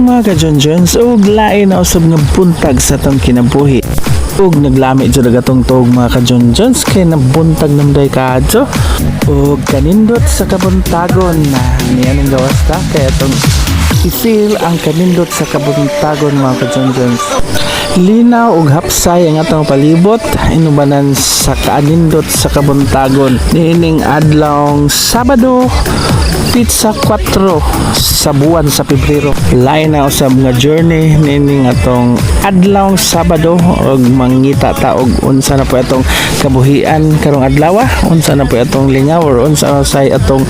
Mga ka-John Johns, ug lain na usab nga buntag sa atong kinabuhi. Ug naglami jud ang atong tuog, mga ka-John Johns, kay nabuntag namday kaadto. Ug kanindot sa kabuntagon na niya ning gawas ta kay atong i-feel ang kanindot sa kabuntagon, mga ka-John Johns. Linaw ug hapsay ang atong palibot inubanan sa kaanindot sa kabuntagon niining adlawng Sabado, petsa 4 sa buwan sa Pebrero. Lain na usab nga journey niining atong adlawng Sabado ug mangita ta og unsa na po atong kabuhian karong adlaw, unsa na po atong lingaw or unsa na say atong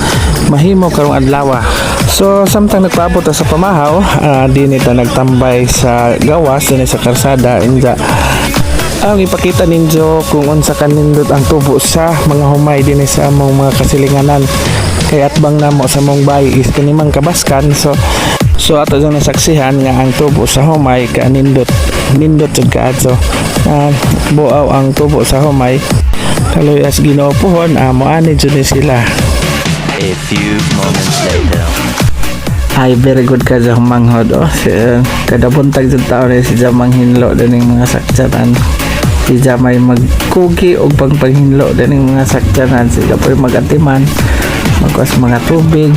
mahimo karong adlaw. So samtang nagpaabot ta sa pamahaw, dinhi ta nagtambay sa gawas dinhi sa karsada. Inja ang ipakita ninyo kung unsa kanindot ang tubo sa mga humay dinhi sa among mga kasilinganan, kay atbang namo sa among bay is kanimang kabaskan. So ato jud nasaksihan nga ang tubo sa humay kanindot, nindot jud kaadto. Buaw ang tubo sa humay. Kaloy as Ginoo pohon, amo ani jud ni sila. A few moments later. Ay, very good ka sa manghod. Oh, si, kada buntag jud taon ni si manghinlo dining mga sakyanan. Si may magkugi og pangpanghinlo dining mga sakyanan. Sila po magatiman, magkuas mga tubig,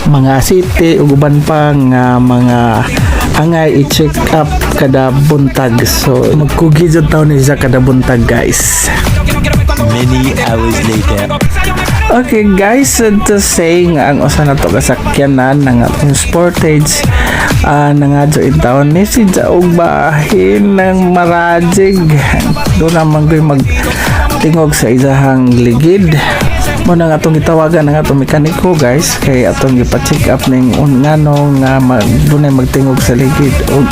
mga city ug uban pa nga mga angay i-check up kada buntag. So magkugi jud taon ni siya kada buntag, guys. Many hours later. Okay guys, sad to say nga ang usa na to kasakyanan ng atong Sportage, nangadyo in taon ni si og bahin ng marajig. Doon naman ko'y magtingog sa isahang ligid mo nang atong gitawagan ang atong mekaniko, guys, kay atong gipa-check up ning ngano nga dunay magtingog sa ligid og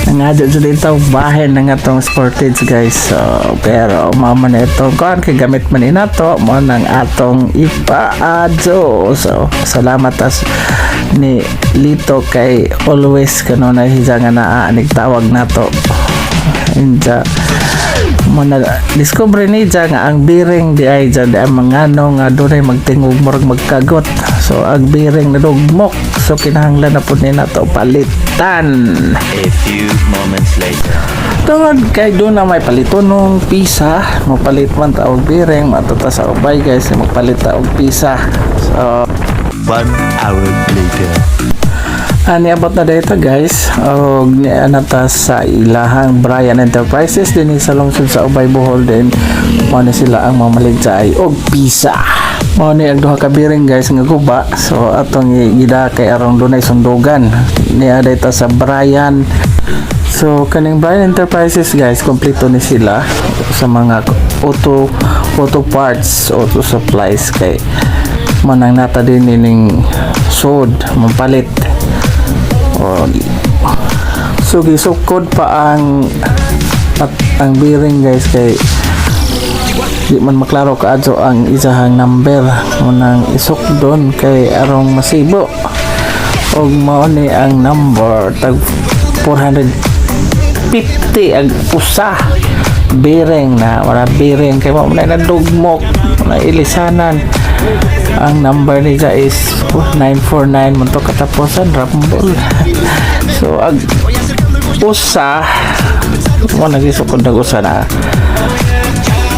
nangadyo jud itaw bahin ng atong Sportage, guys. So pero mao man na itong kuan kay gamit man ni nato mo nang atong ipaadyo. So salamat as ni Lito kay always kano na hiya nga naa tawag nato. Inja mo na discover ni dya nga ang bearing di ay dyan di ay mangano nga dunay magtingog, murag magkagot. So ang bearing nadugmok, so kinahanglan na pud ni nato palitan. A few moments later. Tungod kay doon na may paliton nung pisa, mapalit man ta og bearing, matuta sa Ubay, guys, magpalit ta og pisa. So 1 hour later. Ani abot na dito, guys, og niya na ta sa ilahang Brian Enterprises din sa lungsod sa Ubay, Bohol din. Mao ni sila ang mamaligya og pisa. Mao ni ang duha ka bearing, guys, nga guba. So atong gida kay arong dunay sundugan. Niya dito sa Brian. So kaning Brian Enterprises, guys, kompleto ni sila sa mga auto auto parts, auto supplies, kay manang nata din ning sod mapalit. O, so gisukod pa ang at ang bearing, guys, kay di man maklaro kaadto ang isahang number mo nang isukdon kay arong masibo. Og mao ni ang number, tag 450 ang usa bearing na wala bearing kay mao na nadugmok na ilisanan. Ang number nila is 949 mo to katapusan, rumble. So ag usa mo nagisukod nag usa na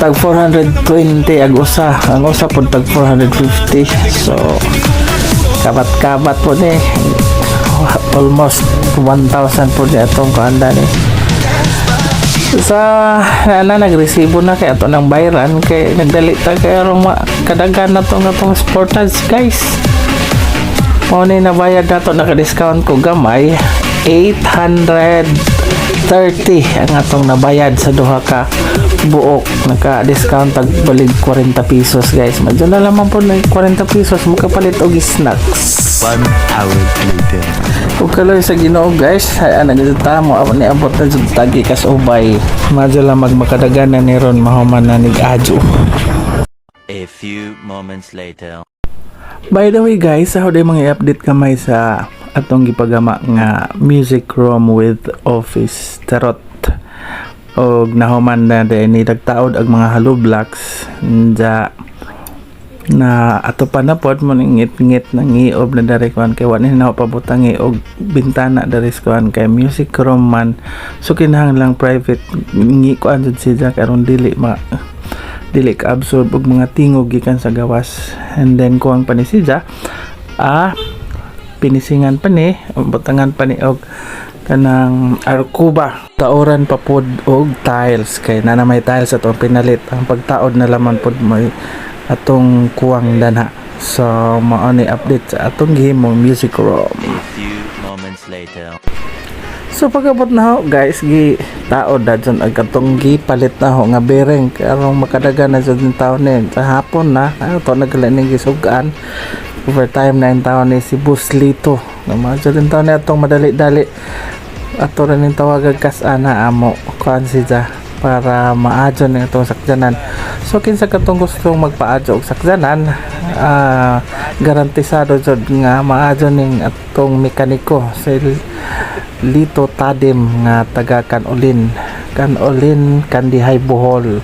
tag 420 ag usa, ang usa pod tag 450. So kabat-kabat po ni, almost 1,000 po ni atong kaanda ni sa na nagresibo na kay ato ng bayran kay nagdali ta kay arong kadagan na tong atong Sportage, guys. Mao ni nabayad nato, naka-discount ko gamay, 830 ang atong nabayad sa duha ka buok. Naka-discount tag balig 40 pesos, guys. Medyo na lamang po na 40 pesos makapalit og snacks. 1 hour later. Ug kaloy sa Ginoo, guys, ay nagita mo ni abot na jud tagi kas Ubay. Madyo lang magmakadagan na ni ron mahuman na nig-adyo. A few moments later. By the way, guys, ako din mga i-update kamay sa atong gipagama nga music room with office tarot. Og nahuman na din ni nagtaod ang mga hollow blocks. Nja Na ato pa na pod mo ning ngit-ngit nang ngiob na dari kuan kay wa ni na pabutangi og bintana dari sa kuan kay music room man, so kinahanglang private ngi kuan jud siya karon dili ka absorb og mga tingog gikan sa gawas. And then kuang pa ni siya, pinisingan pa ni, butangan pa ni og kanang arkuba, taoran pa pod og tiles kay na may tiles atong pinalit. Ang pagtaod na laman pod may atong kuwang dana. So mao ni update sa atong gihimong music room. A few moments later. So pag-abot na ho guys, gi taod na dyan ang katong gi palit na ho nga bearing karong makadagan na dyan taon ni sa hapon na ato nagala ning gisugaan. Overtime na yung taon ni si Bus Lito nga mga dyan taon ni atong madali-dali ato rin yung tawagan kas ana amo kuan siya para maadyo ning atong sakyanan. So kinsa katong gustong magpaadyo og sakyanan, garantisado jud nga maadyo ning atong mekaniko si Lito Tadim nga taga Kanulin, Kanulin, Kandihay, Bohol.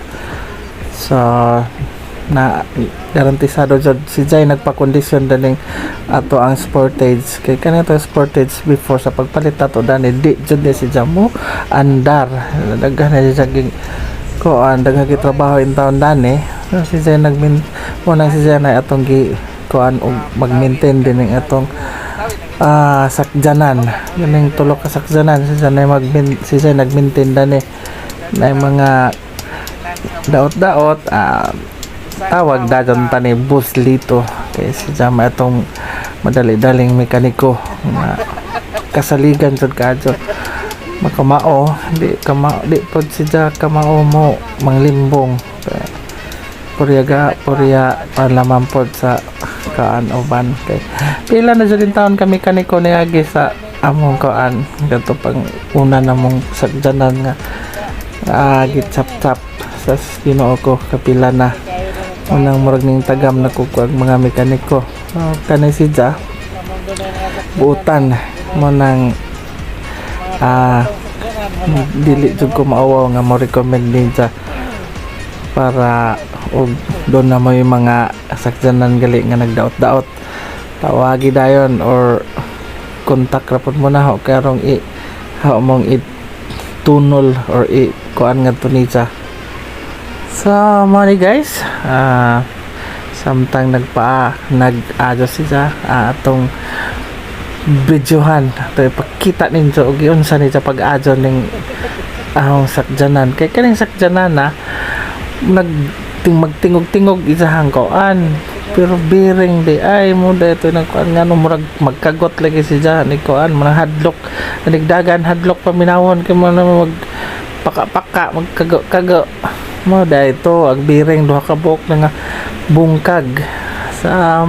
So na garantisado jud si Jay nagpa-kondisyon daning ato ang Sportage kay kanito Sportage before sa pagpalit ato dani di jud ni si Jamo andar. Daghan na siya ging kuan, daghan gi trabaho in taon dani. So, si Jay nagmin mo nang si Jay na atong gi kuan og mag-maintain din ning atong sakyanan, ganing tulo ka sakyanan. Si Jay mag si Jay nag-maintain dani na yung mga daot-daot, tawag dayon ta ni Bus Lito kay si Jama itong madali-daling mekaniko nga kasaligan jud kadyo makamao di kamao di pod si Ja kamao mo manglimbong. Kaya, purya ga purya parlaman pod sa kaan uban kay pila na jud taon kami kaniko niagi sa among kaan ganto pang una na mong sakyanan nga gitsap-tsap sa Ginoo ko, kapila na unang murag ning tagam na kukuag mga mekaniko. So, kanay si Ja buutan mo nang dili jud ko maawaw nga mo recommend niya para og doon na mo yung mga sakyanan gali nga nagdaot-daot, tawagi dayon or contact ra pod mo na ho karong i ha mong i tunol or i kuan nga to niya. So mao ni guys, samtang nagpa nag-adjust siya, atong videohan to ipakita ninyo og giunsa niya pag-adyo ning ahong sakyanan kay kaning sakyanan na nag ting magtingog-tingog isahang koan pero biring di ay mo da ito nang kuan nga no murag magkagot lagi si Jan ni kuan mga hadlok nagdagan hadlok paminawon kay mo na mag paka-paka magkago-kago mo da ito ang biring duha ka buok na nga bungkag sa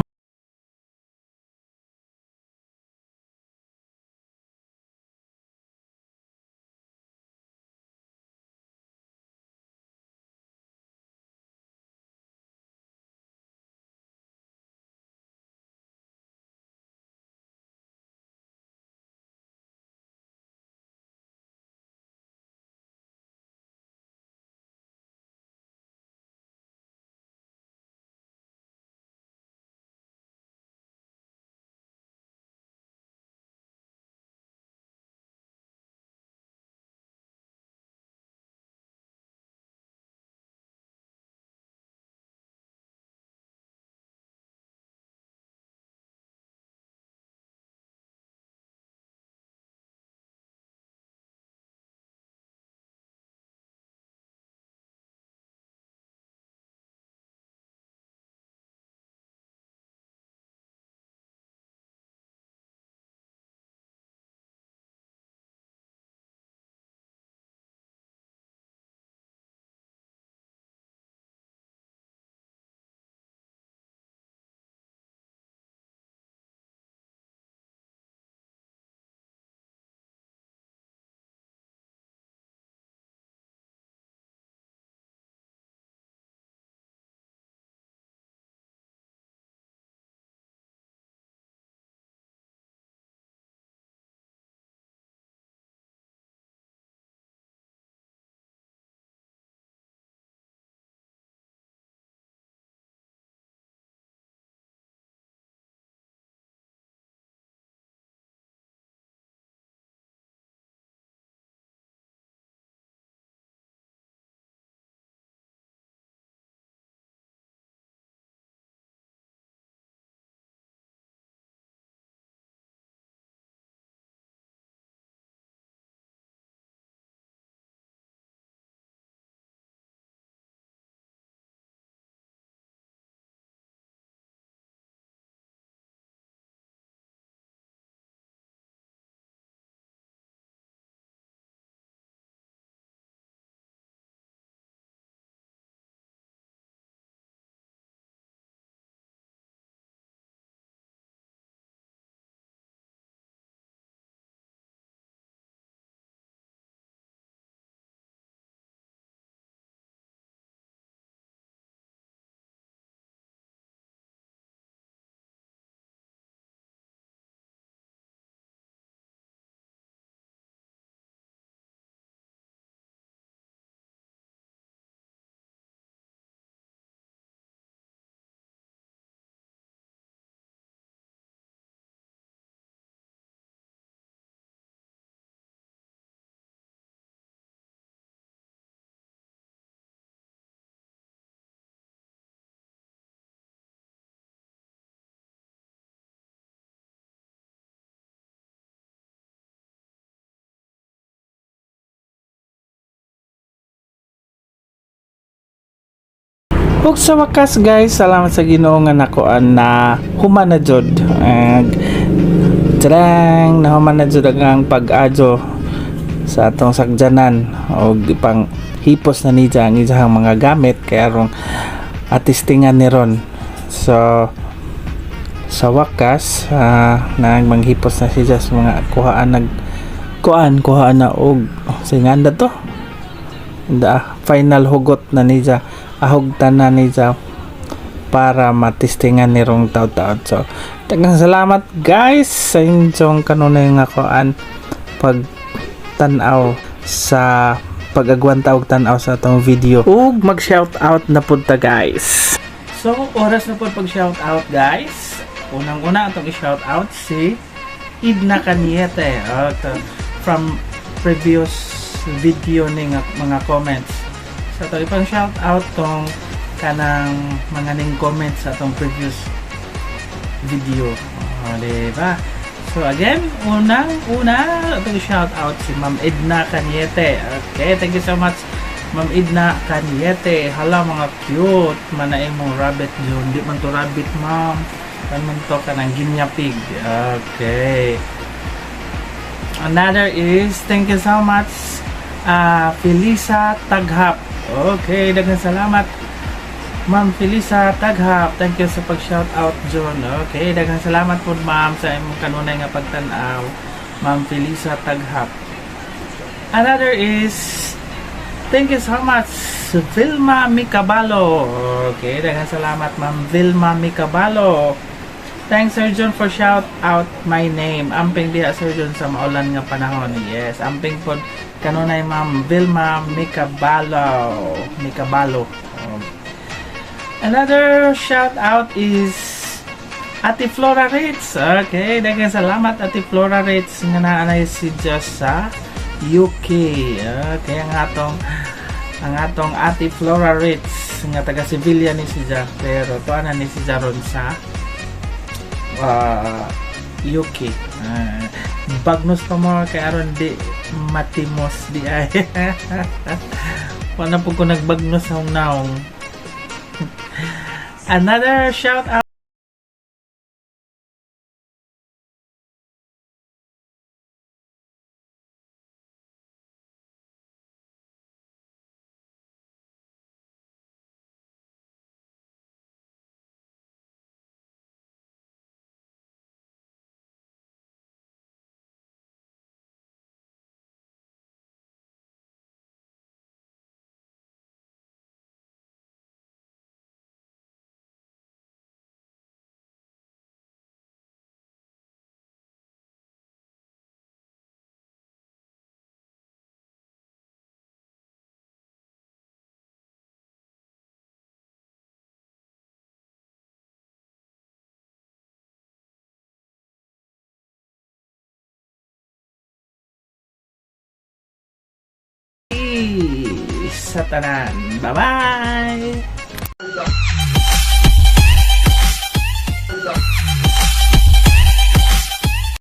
Ug sa wakas, guys, salamat sa Ginoo nga nakuan na human na jud. Ag Tadang! Nahuman na jud ang pag-adyo sa atong sakjanan og ipang hipos na niya ang iyang mga gamit kay arong atistingan ni ron. So sa wakas, nagmanghipos na siya sa mga kuhaan, nag kuan kuhaan na og singanda to da, final hugot na niya, ahugtan na niya para matistingan ni rong taud-taud. So daghang salamat, guys, sa inyong kanunay nga kuan, pag tan-aw sa pag-agwanta og tan-aw sa atong video, ug mag shout out na pud ta, guys. So oras na pud pag shout out, guys. Unang-una, atong i-shout out si Idna Caniete. Okay. From previous video ni nga mga comments. So ato ipang shout out tong kanang mga ning comments sa atong previous video. Oh, diba? So again, unang una atong shout out si Ma'am Edna Caniete. Okay, thank you so much, Ma'am Edna Caniete. Hala, mga cute man na imong rabbit, Jun. Di man to rabbit, ma'am. Kan man to kanang guinea pig. Okay. Another is, thank you so much, Felisa Taghap. Okay, daghang salamat, Ma'am Felisa Taghap. Thank you sa pag-shout out, John. Okay, daghang salamat po, ma'am, sa imong kanunay nga pagtan-aw. Ma'am Felisa Taghap. Another is, thank you so much, Vilma Micabalo. Okay, daghang salamat, Ma'am Vilma Micabalo. Thanks, Sir John, for shout out my name. Amping diha, Sir John, sa maulan nga panahon. Yes, amping pod kanunay, Ma'am Vilma Micabalo. Micabalo. Another shout out is Ate Flora Ritz. Okay, daghang salamat, Ate Flora Ritz, nga naanay si Just sa UK. Okay, ang atong Ate Flora Ritz nga taga Sevilla ni siya, pero tuwa na ni siya ron sa UK. Bagnos pa mo kay aron di matimos di ay. Wala po ko nagbagnos sa naong. Another shout out sa tanan. Bye-bye!